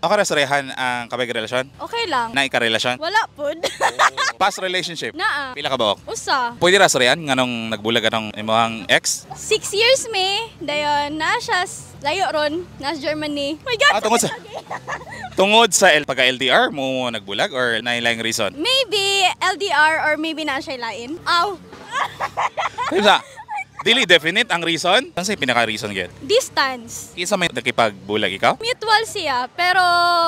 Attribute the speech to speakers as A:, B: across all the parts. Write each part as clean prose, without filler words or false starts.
A: Okay ra storyahan ang kabay relasyon?
B: Okay lang.
A: Na ika-relasyon?
B: Wala pud.
A: Past relationship?
B: Naa.
A: Pila ka buok?
B: Usa.
A: Pwede ra storyahan nganong nagbulag anong imong ex?
B: 6 years me. Dayon, na siya layo ron. Nasa Germany. My God!
A: Ah, tungod sa pagka LDR mo nagbulag or naay laing reason?
B: Maybe LDR or maybe na siya lain. Aw.
A: Sa dili definite ang reason? Ano sa pinaka reason gyud?
B: Distance.
A: Kinsa may nakipagbulag, ikaw?
B: Mutual siya, pero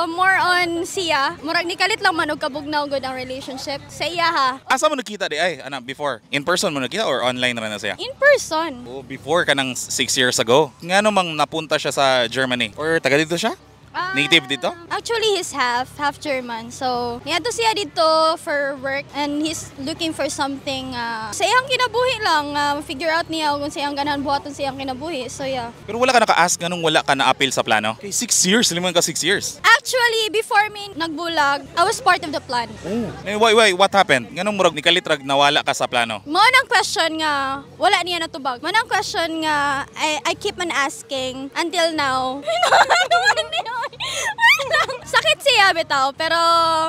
B: more on siya. Murag nikalit lang man og kabugnaw gud ang relationship. Sa iya ha.
A: Asa mo nakita di ay ana before? In person mo nakita or online ra na siya?
B: In person.
A: Oh, before ka ng 6 years ago. Ngano mang napunta siya sa Germany? Or taga dito siya?
B: Ah,
A: Native dito?
B: Actually, he's half German. So, niadto siya dito for work and he's looking for something sa iyang kinabuhi lang. Figure out niya kung sa iyang ganahan buhaton sa iyang kinabuhi. So, yeah.
A: Pero wala ka naka-ask nganong wala ka na-apil sa plano? Okay, 6 years. Limon ka 6 years.
B: Actually, before me nagbulag, I was part of the plan.
A: Oh. Eh, why, what happened? Nganong murag nikalit rag nawala ka sa plano?
B: Mao nang question nga wala niya natubag. Mao nang question nga I keep on asking until now. Wait lang. Sakit siya bitaw, pero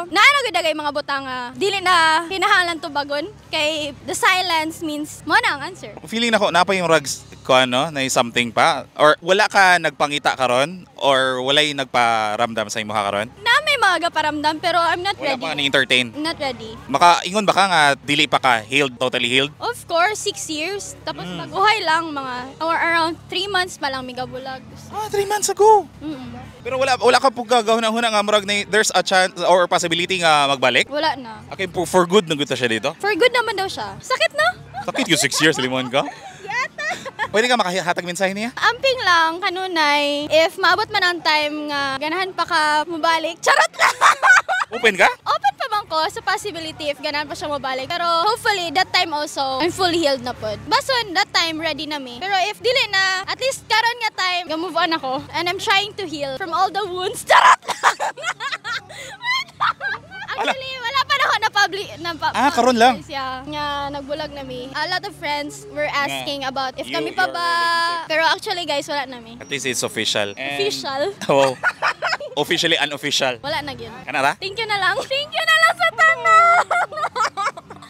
B: naa na gud mga butang nga dili na kinahanglan tubagon kay the silence means mao na ang answer.
A: Feeling nako naa pa yung rags ko ano, na something pa or wala ka nagpangita karon or walay nagparamdam sa imuha karon?
B: Na may mga gaparamdam pero I'm not
A: Wala
B: ready.
A: pa ka ni-entertain.
B: I'm not ready.
A: Makaingon ba ka nga dili pa ka healed, totally healed?
B: Of course, 6 years. Tapos mag-uhay lang mga or around 3 months pa lang migabulag.
A: Ah, 3 months ago. Pero wala wala ka po gagahuna-huna nga murag na there's a chance or possibility nga magbalik?
B: Wala na.
A: Okay, for good na siya dito?
B: For good naman daw siya. Sakit na?
A: Sakit yung 6 years, limon ka? Pwede ka makahatag mensahe niya?
B: Amping lang, kanunay, if maabot man ang time nga ganahan pa ka mobalik, charot lang!
A: Open ka?
B: Open pa man ko sa possibility if ganahan pa siya mobalik. Pero hopefully, that time also, I'm fully healed na pod. Bason, that time, ready na mi. Pero if dili na, at least karon nga time, ga-move on ako. And I'm trying to heal from all the wounds. Charot lang! Actually, wala pa na ako na public na pa,
A: Ah, karon lang.
B: Yeah, nga nagbulag na mi. A lot of friends were asking about if kami pa
A: your
B: ba.
A: Relationship.
B: Pero actually guys, wala na mi.
A: At least it's official.
B: Official.
A: Wow. Officially unofficial.
B: Wala na gyud.
A: Kana ra?
B: Thank you na lang. Thank you na lang sa tanan.